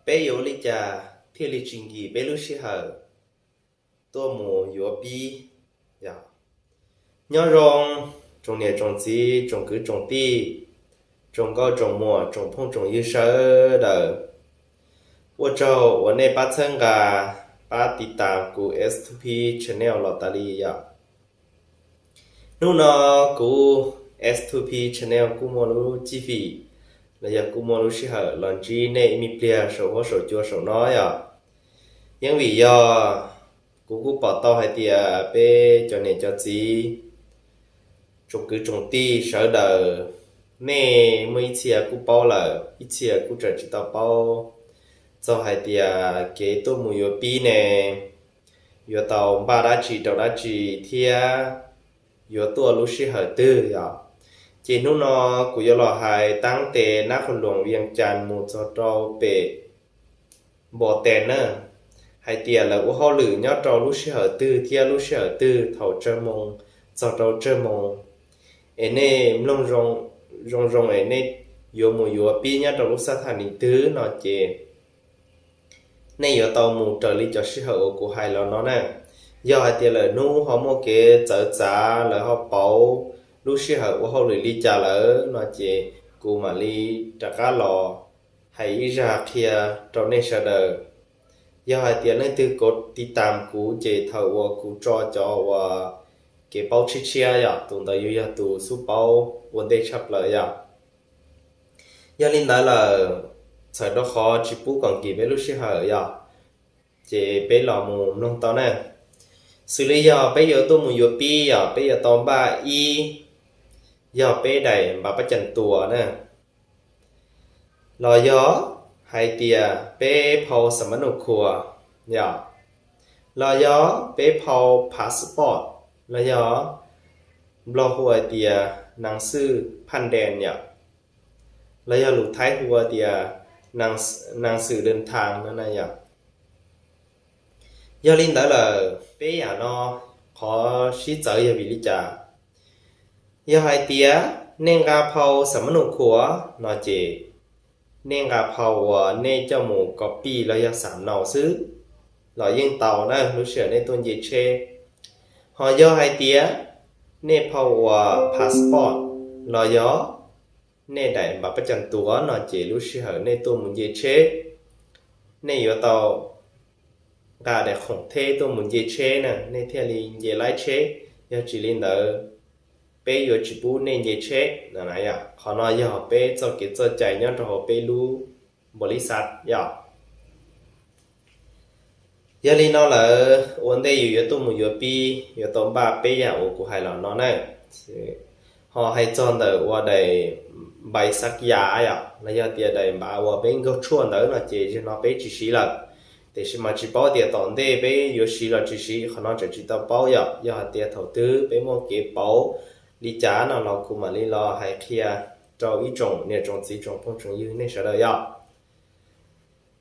peb yuav ua li cas thiaj li tsis nkim peb lub sij hawm tuaj mus yuav pib. Yog, nyob zoo tsoom niam tsoom txiv, tsoom kwv tsoom tij, tsoom nkauj tsoom muam, tsoom phooj tsoom ywg sawv daws, ua tsaug uas nej pab txhawb nqa, pab tiv tas kuv S two P Channel los tas li yom. Hnub no kuv S two P Channel kuj muaj lub cib fim los yog kuj muaj lub sij hawm los ntsib nej ib me pliag saum huab saum cua saum no yom. Yeej vim yog kuv kuj pom tau hais tias peb cov niam cov txiv, tsoom kwv tsoom tij sawv daws, nej muaj ib txhia kuj paub lawm, ib txhia kuj tseem tsis tau paub txog hais tias kev tuaj mus yuav pib ne, yuav tau npaj dab tsi rau dab tsi thiab yuav tuaj lub sij hawm twg yom. Ces hnub no kuv yuav los hais taab tes Nab Qhoos Luam Vias Cas mus txog rau pem Npos Tes na, hais tias lawv ua hauj lwm nyob rau lub sij hawm twg thiab lub sij hawm twg thaum tsawg moos txog rau tsawg moos. Es nej mloog zoo zoo es nej yuav mus yuav pib nyob rau lub xab thas nis twg no ces nej yuav tau mus raws li cov sij hawm uas kuv hais los no na. Yog hais tias lawm hnub ho muaj kev txawv txav, lawv ho pauv lub sij hawm ua hauj lwm li cas lawm no ces kuv mam li rov qab los hais ib zaj qhia rau nej sawv daws. Yog hais tias leej twg kov tiv tam kuv ces thaum uas kuv tso cov uas kev paub tshiab tshiab yom, tus ntawd yuav yog tus xub paub ua ntej tshaj plaws yom. Yog li ntawd lawm, txhawm rau qhov tsis pub kom nkim peb lub sij hawm yom, ces peb los mus mloog tau na. Xws li yog peb yuav tuaj mus yuav pib yom, peb yuav tau npaj ib, yog peb daim npav pab cas tuas na, los yog hais tias peb phau xam mab nus khuas yom, los yog peb phau passport, los yog Nplog hu hais tias nas xwj phaj ndees yom, los yog lus Thaib hu tias nas xwm dej thas no na yom. Yog li ntawd lawm, peb yam no qhov sib txawv yog vim li cas? Yog hais tias nej nqa phau xam mab nus khuas no ces nej nqa phau uas nej coj mus copy los yog xam naus xwb los yeej tau na lub sij hawm nej tuaj nce tsheb. Ho yog hais tias nej phau uas passport los yog nej daim npav pab cas tuas no ces lub sij hawm nej tuaj mus nce tsheb, nej yuav tau nqa daim khoom theb tuaj mus nce tsheb na, nej thiaj li nce laib tsheb. Yog tsis li ntawd, peb yuav tsis pub nej nce tsheb no na yom. Qhov no yog peb txoj kev txoj cai nyob rau hauv peb lub npaum li xav yom. Yog li no lawm, ua ntej yus yuav tuaj mus yuav pib yuav tau npaj peb yam uas kuv hais los no na. Ho hais txog ntawm ua daim npav xav yas yom, los yog tias daim npav uas peb nkaug tshuaj ntawd no ces zaum no peb tsis siv lawm. Tiam sis mas tsis paub tias tom ntej peb yuav siv los tsis siv, qhov no tseem tsis tau paub yom. Yog hais tias thaum twg peb muaj kev pauv li cas no los kuv mam li los hais qhia rau ib tsoom niam tsoom txiv tsoom phooj tsoom ywg nej sawv daws yom.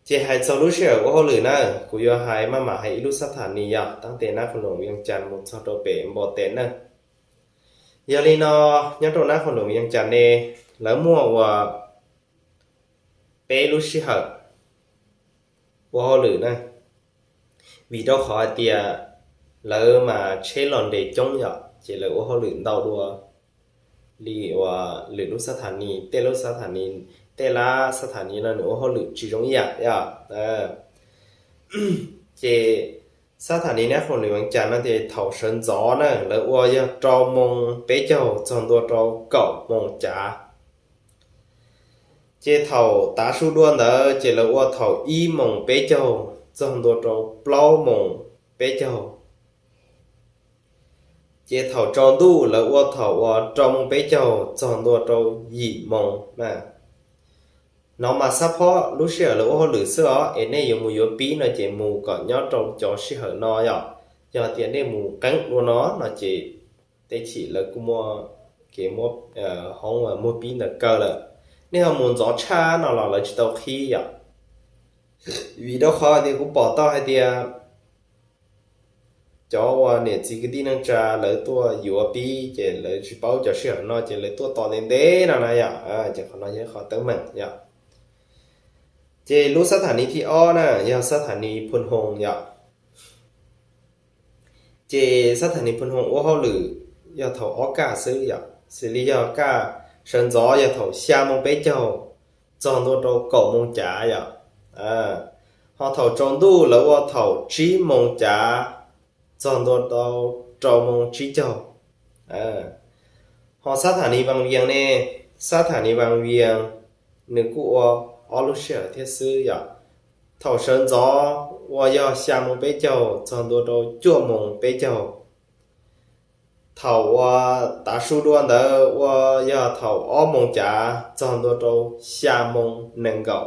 Ces hais txog lub sij hawm ua hauj lwm na, kuv yuav hais maj mam hais ib lub xab thas nis yog taab tes Nab Qhoos Luam Vias Cas mus txog rau pem Npos Tes na. Yog li no, nyob rau Nab Qhoos Luam Vias Cas ne, lawv muaj ua peb lub sij hawm ua hauj lwm na. Vim rau qhov hais tias lawv mas tsheb los nres coob yom, ces lawv ua hauj lwm ntau dua li uas lwm lub xab thas nis. Tej lub xab thas nis, tej lab xab thas nis no nws ua hauj lwm tsis zoo ib yam yom. Ces xab thas nis Nab Qhoos Luam Vias Cas no ces thaum sawv ntxov na lawv ua yog rau moos peb caug txog ntua rau kaum moos cav. Ces thaum tav su dua ntawd ces lawv ua thaum ib moos peb caug txog ntua rau plaub moos peb caug. Ces thaum tsaus ntuj lawv ua thaum uas rau moos peb caug txog ntua rau yim moos na. No mas xab phob lub sij hawm lawv ua hauj lwm xwb os, es nej yuav mus yuav pib no ces mus kom nyob rau cov sij hawm no yom. Yog tias nej mus qeeb dua no no ces tej chim lawv kuj muaj kev muab hoob muag pib ntawm kaw lawm. Nej ho mus ntxov tshaj no los lawv tsis tau qhib yom. Vim rau qhov tias kuv pom tau hais tias cov uas niam txiv kwv tij neej tsa lawv tuaj yuav pib ces lawv tsis paub cov sij hawm no ces lawv tuaj tos ntev ntev no na yom. Ces qhov no yog qhov teeb meem yom. Ces lub xab thas nis thib ob na yog xab thas nis Phu Hoo yom. Ces xab thas nis Phu Hoo ua hauj lwm yog thaum ob kaj xwb yom, xws li yog kaj sawv ntxov yog thaum xya moo peb caug txog ntua rau kaum moo cav yom. Ho thaum tsaus ntuj lawv ua thaum tsib moo cav txog ntua rau rau moo tsib caug. Ho xab thas nis Vaj Vias ne, xab thas nis Vaj Vias nws kuj ua ob lub sij hawm thiab xwb yom. Thaum sawv ntxov ua yog xya moo peb caug txog ntua rau cuaj moo peb caug. Thaum ua tav su dua ntawd ua yog thaum ob moo cav txog ntua rau xya moo nees nkaum.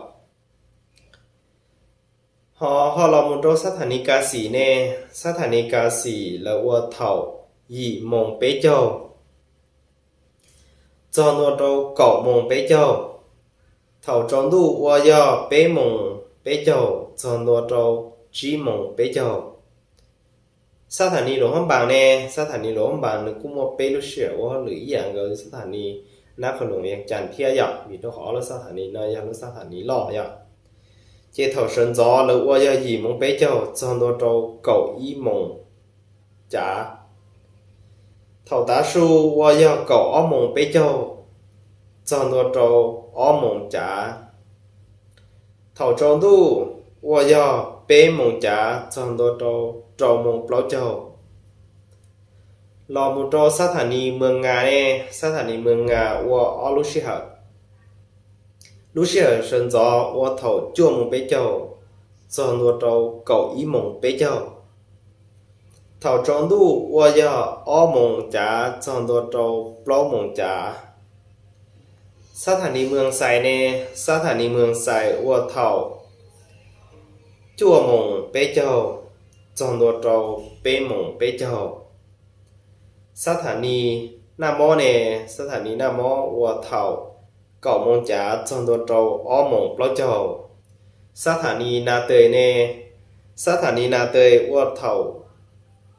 Ho ho los mus rau xab thas nis Kas Xis ne, xab thas nis Kas Xis lawv ua thaum yim moo peb caug txog ntua rau kaum moo peb caug. Thaum tsaus ntuj ua yog peb moo peb caug txog ntua rau tsib moo peb caug. Xab thas nis Luam Phab Npaas ne, xab thas nis Luam Phab Npaas nws kuj muaj peb lub sij hawm ua hauj lwm ib yam nkaus xab thas nis Nab Qhoos Loos Vias Cas thiab yom, vim rau qhov ob lub xab thas nis no yog lub xab thas nis loj yom. Ces thaum sawv ntxov lawv ua yog yim moo peb caug txog ntua rau kaum ib moo cav. Thaum tav su ua yog kaum ob moo peb caug txog ntua rau ob moo cav. Thaum tsaus ntuj ua yog peb moo cav txog ntua rau rau moo plaub caug. Los mus rau xab thas nis Mws Nas ne, xab thas nis Mws Nas ua ob lub sij hawm. Lub sij hawm sawv ntxov ua thaum cuaj moo peb caug txog ntua rau kaum ib moo peb caug. Thaum tsaus ntuj ua yog ob moo cav txog ntua rau plaub moo cav. Xab thas nis Mws Xais ne, xab thas nis Mws Xais ua thaum cuaj moo peb caug txog ntua rau peb moo peb caug. Xab thas nis Naj Mob ne, xab thas nis Naj Mob ua thaum kaum moo cav txog ntua rau ob moo plaub caug. Xab thas nis Nas Tes ne, xab thas nis Nas Tes ua thaum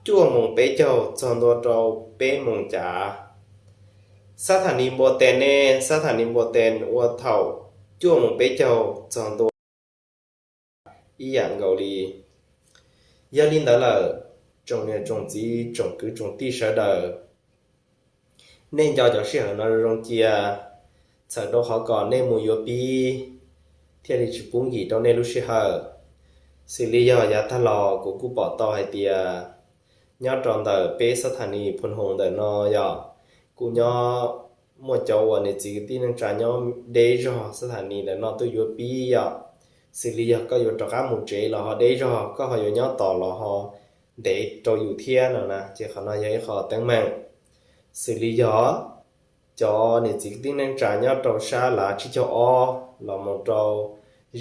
cuaj moo peb caug txog ntua rau peb moo cav. Xab thas nis Npua Tes ne, xab thas nis Npua Tes ua thaum cuaj moo peb caug txog ntua ib yam nkaus li. Yog li ntawd lawm, tsoom niam tsoom txiv tsoom kwv tsoom tij sawv daws, nej nco cov sij hawm no zoo cia, txhawm rau qhov kom nej mus yuav pib thiaj li tsis pub nkim rau nej lub sij hawm. Xws li yog yav tag los kuv kuj pom tau hais tias nyob rau ntawm peb xab thas nis Phu Hoo ntawm no yog kuj nyob muaj cov uas niam txiv kwv tij neej tsa nyob deb zog xab thas nis ntawm no tuaj yuav pib yom. Xws li yog koj yuav rov qab mus tsev los ho deb zog, koj ho yuav nyob tos los ho ntev rau yus thiab no na, ces qhov no yog ib qho teeb meem. Xws li yog cov niam txiv kwv tij neej tsa nyob rau sab lav tsib caug ob los mus rau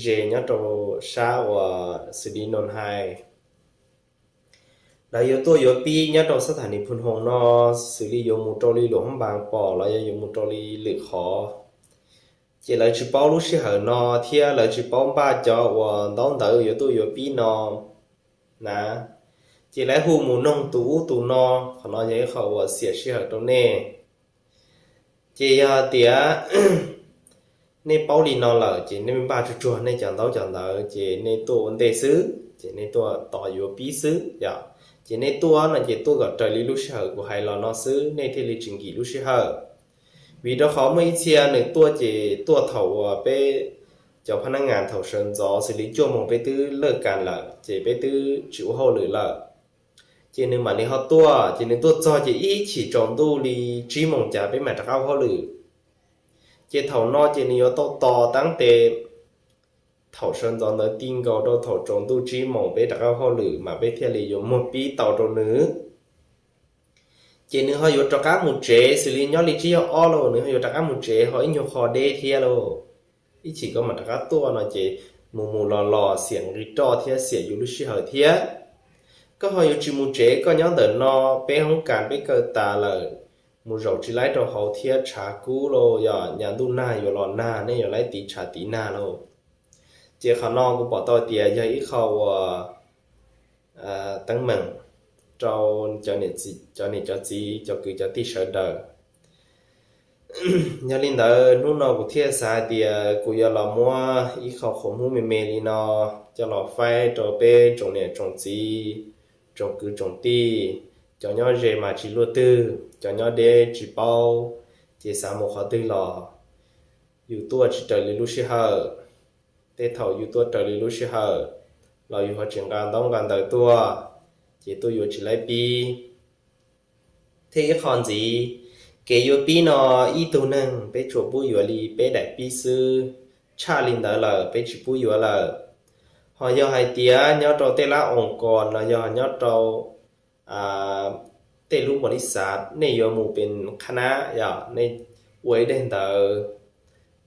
ze nyob rau sab uas xws li Noos Hais, lawv yuav tuaj yuav pib nyob rau xab thas nis Phu Hoo no, xws li yuav mus rau li Luam Phab Npaas pom los yog yuav mus rau li lwm qhov, ces lawv tsis paub lub sij hawm no thiab lawv tsis paub npaj cov uas ntaub ntawv yuav tuaj yuav pib no na, ces lawv hu mus noog tus ub tus no. Qhov no yog ib qho uas xiam sij hawm rau nej. Ces yog tias nej paub li no lawm ces nej npaj tsuag tsuag nej cov ntaub cov ntawv ces nej tuaj ua ntej xwb, ces nej tuaj tos yuav pib xwb yom. Ces nej tuaj no ces tuaj kom raws li lub sij hawm kuv hais los no xwb, nej thiaj li tsis nkim lub sij hawm. Vim rau qhov muaj ib txhia nws tuaj ces tuaj thaum uas peb cov phab nab ngas thaum sawv ntxov xws li cuaj moos peb twb lawj kas lawm ces peb twb tsis ua hauj lwm lawm. Ces nws mam li ho tuaj, ces nws tuaj txog ces ib chim tsaus ntuj li tsib moos cas peb mam rov qab ua hauj lwm. Ces thaum no ces nws yuav tau tos taab tes thaum sawv ntxov ntawd ti nkaus rau thaum tsaus ntuj tsib moos peb rov qab ua hauj lwm mas peb thiaj li yuav muag pib tau rau nws. Ces nws ho yuav rov qab mus tsev, xws li nyob li tsib caug ob lauj, nws ho yuav rov qab mus tsev ho ib nyuag qho deb thiab lauj. Ib chim koj mam rov qab tuaj no ces mus mus los los xiam nqi roj thiab xiam yus lub sij hawm thiab. Koj ho yuav tsis mus tsev, koj nyob ntawm no, peb hoob kas peb kaw tas lawm, mus zaum tsis laib rau hauv thiab tshav kub lauj, yog nyas ntuj nag yuav los nag nej yuav laib tiv tshav tiv nag lauj. Ces qhov no kuv pom tau tias yog ib qho uas teeb meem rau cov niam cov txiv cov kwv cov tij sawv daws. Yog li ntawd hnub no kuv thiaj xav hais tias kuv yuav los muab ib qho qhuav hmub me me li no coj los faib rau peb tsoom niam tsoom txiv, tsoom kwv tsoom tij, cov nyob ze mas tsis luaj twg, cov nyob deb tsis paub, ces xav mus qhov twg los yus tuaj tsis raws li lub sij hawm. Tej thaum yus tuaj raws li lub sij hawm los yus ho tsis nqa ntaub nqa ntawv tuaj, ces tuaj yuav tsis laib pib. Thiab ib qho ntxiv, kev yuav pib no ib tug neeg peb tsuas pub yuav li peb daim pib xwb, tshaj li ntawd lawm peb tsis pub yuav lawm. Ho yog hais tias nyob rau tej lab oos kos los yog nyob rau tej lub npaum li xav nej yuav mus pes qhab nab yog nej ua ib daim ntawv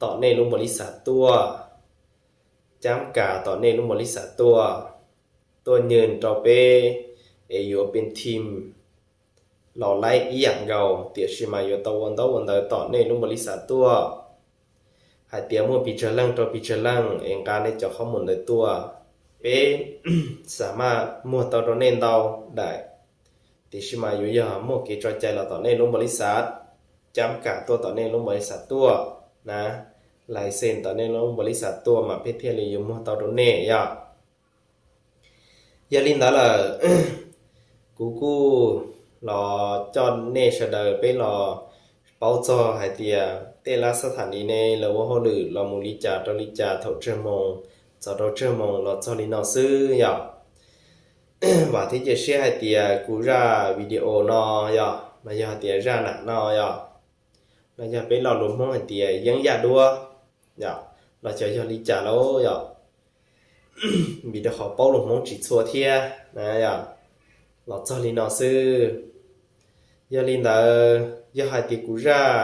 tom nej lub npaum li xav tuaj, cab kas tom nej lub npaum li xav tuaj, tuaj nyws rau peb es yuav pes team los laib ib yam nkaus, tiam sis mas yuav tau ua ntaub ua ntawv tom nej lub npaum li xav tuaj, hais tias muaj pes tsawg leej rau pes tsawg leej es nqa nej cov qhob mus ntawd tuaj. Peb xav mas muag tau rau nej ntau daim, tiam sis mas yuav yog muaj kev tso cai los tom nej lub npaum li xav, cab kas tuaj tom nej lub npaum li xav tuaj na, lais xes tom nej lub npaum li xav tuaj mas peb thiaj li yuav muag tau rau nej yom. Yog li ntawd lawm, kuv kuj los coj nej sawv daws peb los paub txog hais tias tej lab xab thas nis ne lawv ua hauj lwm los mus li cas rau li cas thaum tsawg moos txog rau tsawg moos los txog li no xwb yom. Vam thiab cia siab hais tias kuv zaj video no yog los yog hais tias zaj nam no yog los yog peb lo lus Hmoob hais tias yeeb yaj duab yom, los xyov yog li cas lauj yom, vim rau qhov paub lus Hmoob tsis txhua thiab na yom, los txog li no xwb. Yog li ntawd yog hais tias kuv zaj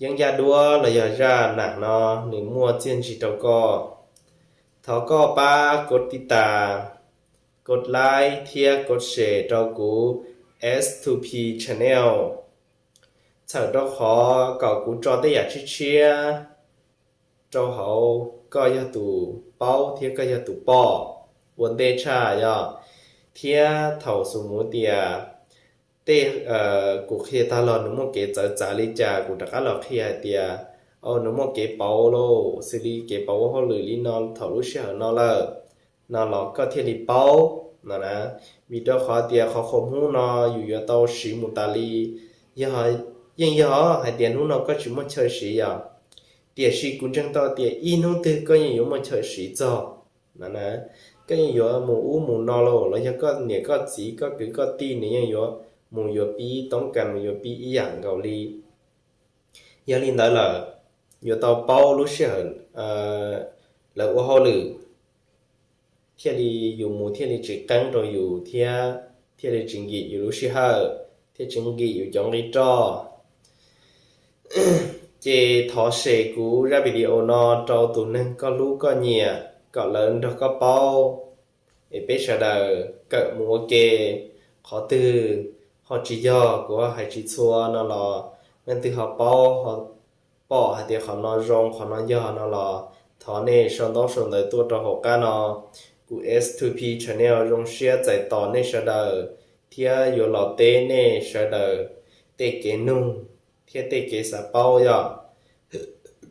yeeb yaj duab los yog zaj nam no nws muaj txiaj ntsig rau koj, thov koj pab kov tij tas, kov like thiab kov share rau kuv S two P channel, txhawm rau qhov kom kuv tso tej yam tshiab tshiab rau hauv koj yog tus paub thiab koj yog tus pom ua ntej tshaj yog, thiab thaum xus mus tias tej kuv qhia tag los nws muaj kev txawv txav li cas kuv rov qab los qhia hais tias, o nws muaj kev pauv lauj, xws li kev pauv ua hauj lwm li no thaum lub sij hawm no lawm no los koj thiaj li paub no na. Vim rau qhov tias qhov qhuas Hmoob no yus yuav tau siv mus tas li, yog, yeej yog hais tias hnub no koj tsis muaj chaw siv yom, tiam sis kuv ntseeg tau tias ib hnub twg koj yeej yuav muaj chaw siv txog no na. Koj yeej yuav mus ub mus no lauj, los yog koj niam koj txiv koj kwv koj tij nws yeej yuav mus yuav pib toob kas mus yuav pib ib yam nkaus li. Yog li ntawd lawm, yuav tau paub lub sij hawm lawv ua hauj lwm thiaj li yus mus thiaj li tsis qeeb rau yus thiab thiaj li tsis nkim yus lub sij hawm thiab tsis nkim yus cov nqi roj. Ces thov share kuv zaj video no rau tus neeg koj hlub koj nyiam kom lawv nrog koj paub es peb sawv daws kawm mus ua ke. Qhov twg ho tsis yog kuv hais tsis txhua no los leej twg ho paub ho pom hais tias qhov no zoo qhov no yog no los thov nej sau ntaub sau ntawv tuaj rau hauv qab no. Kuv S two P channel zoo siab txais tos nej sawv daws thiab yuav los teb nej sawv daws tej kev nug thiab tej kev xav paub yom.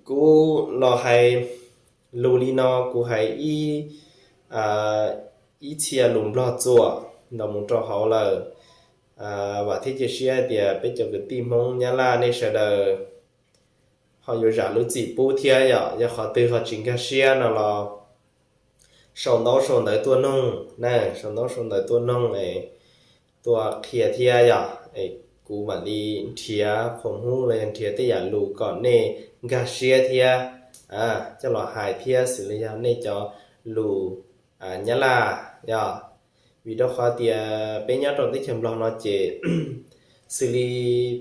Kuv los hais lus li no kuv hais ib, ib txhia lus Nplog txuam ntaus mus rau hauv lawm. Vam thiab cia siab tias peb cov kwv tij Hmoob Nyab Laj nej sawv daws ho yuav zam lub txim pub thiab yom. Yog qhov twg ho tsis nkag siab no los sau ntaub sau ntawv tuaj noog na, sau ntaub sau ntawv tuaj noog es tuaj qhia thiab yom, es kuv mam li nrhiav qhuas Hmoob los yog nrhiav tej yam lus kom nej nkag siab thiab coj los hais thiab xws li yog nej cov lus Nyab Laj yom. Vim rau qhov tias peb nyob rau teb chaws Nplog no ces xws li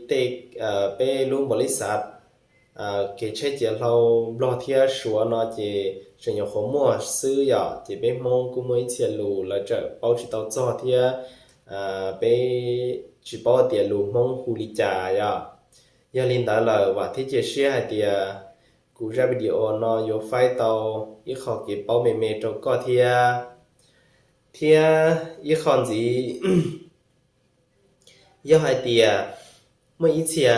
tej, peb lub npaum li xav kev tsheb ciav hlau Nplog thiab Suav no ces tseem nyuam qhuav muaj xwb yom, ces peb Hmoob kuj muaj ib txhia lus lawv tseem paub tsis tau txog thiab peb tsis paub tias lus Hmoob hu li cas yom. Yog li ntawd lawm vam thiab cia siab hais tias kuv zaj video no yuav faib tau ib qho kev paub me me rau koj thiab. Thiab ib qho ntxiv, yog hais tias muaj ib txhia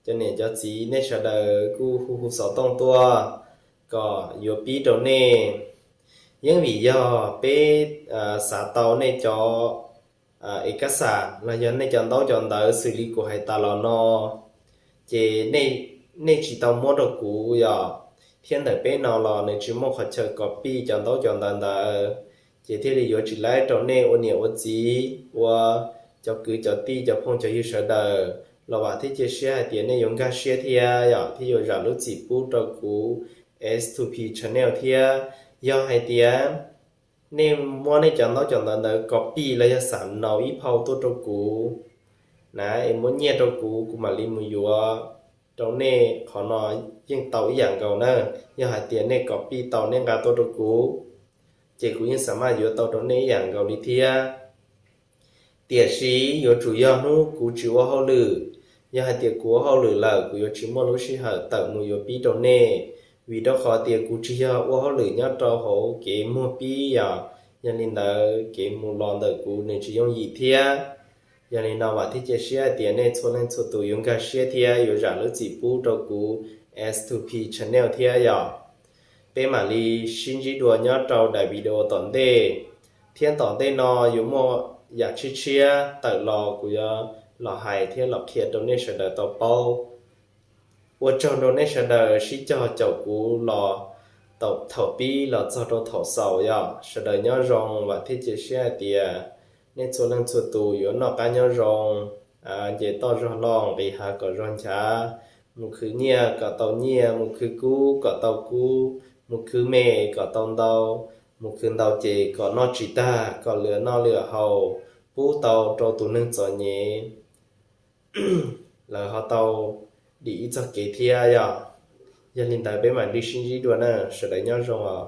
Cov niam cov txiv nej sawv daws kuj hu hu xov tooj tuaj kom yuav pib rau nej. Yeej vim yog peb xav tau nej cov ev kas xas los yog nej cov ntaub cov ntawv xws li kuv hais tas los no, ces nej tsis tau muab rau kuv yom, thiab ntawm peb no los nws tsis muaj qhov chaw kos pij cov ntaub cov ntawv ntawd, ces thiaj li yuav tsis laib rau nej ua niam ua txiv, ua cov kwv cov tij cov phooj cov ywg sawv daws. Los vam thiab cia siab hais tias nej yuav nkag siab thiab yom, thiab yuav zam lub txim pub rau kuv S two P Channel thiab. Yog hais tias nej muab nej cov ntaub cov ntawv ntawd kos pij los yog xam naus ib phau tuaj rau kuv na, es muab nyiaj rau kuv, kuv mam li mus yuav rau nej. Qhov no yeej tau ib yam nkaus na. Yog hais tias nej kos pij tau nej nqa tuaj rau kuv, ces kuv yeej xav maj yuav tau rau nej ib yam nkaus li thiab. Tiam sis yuav tsum yog hnub kuv tsis ua hauj lwm. Yog hais tias kuv ua hauj lwm lawm, kuv yuav tsis muaj lub sij hawm tawm mus yuav pib rau nej, vim rau qhov tias kuv tsis yog ua hauj lwm nyob rau hauv kev muag pib yom. Yog li ntawd kev mus los ntawm kuv nws tsis yooj yim thiab. Yog li no vam thiab cia siab hais tias nej txhua leej txhua tus yuav nkag siab thiab yuav zam lub txim pub rau kuv S two P Channel thiab yom. Peb mam li sib ntsib dua nyob rau daim video tom ntej, thiab tom ntej no yuav muaj yam tshiab tshiab tawm los kuv yuav los hais thiab los qhia rau nej sawv daws tau paub. Ua tsaug rau nej sawv daws sib cog caum kuv los thaum pib los txog rau thaum xaus yom. Sawv daws nyob zoo, vam thiab cia siab hais tias nej txhua leej txhua tus yuav noj qab nyob zoo, nce toj zog loj nqis hav kom zog nchav, mus khwv nyiaj kom tau nyiaj, mus khwv kub kom tau kub, mus khwv me kom tau ntau, mus khwv ntau ces kom noj tsis tag, kom lwm noj lwm haus, pub tau rau tus neeg txom nyem lawv ho tau dim ib txoj kev thiab yom. Yog li ntawd peb mam li sib ntsib dua na, sawv daws nyob zoo os.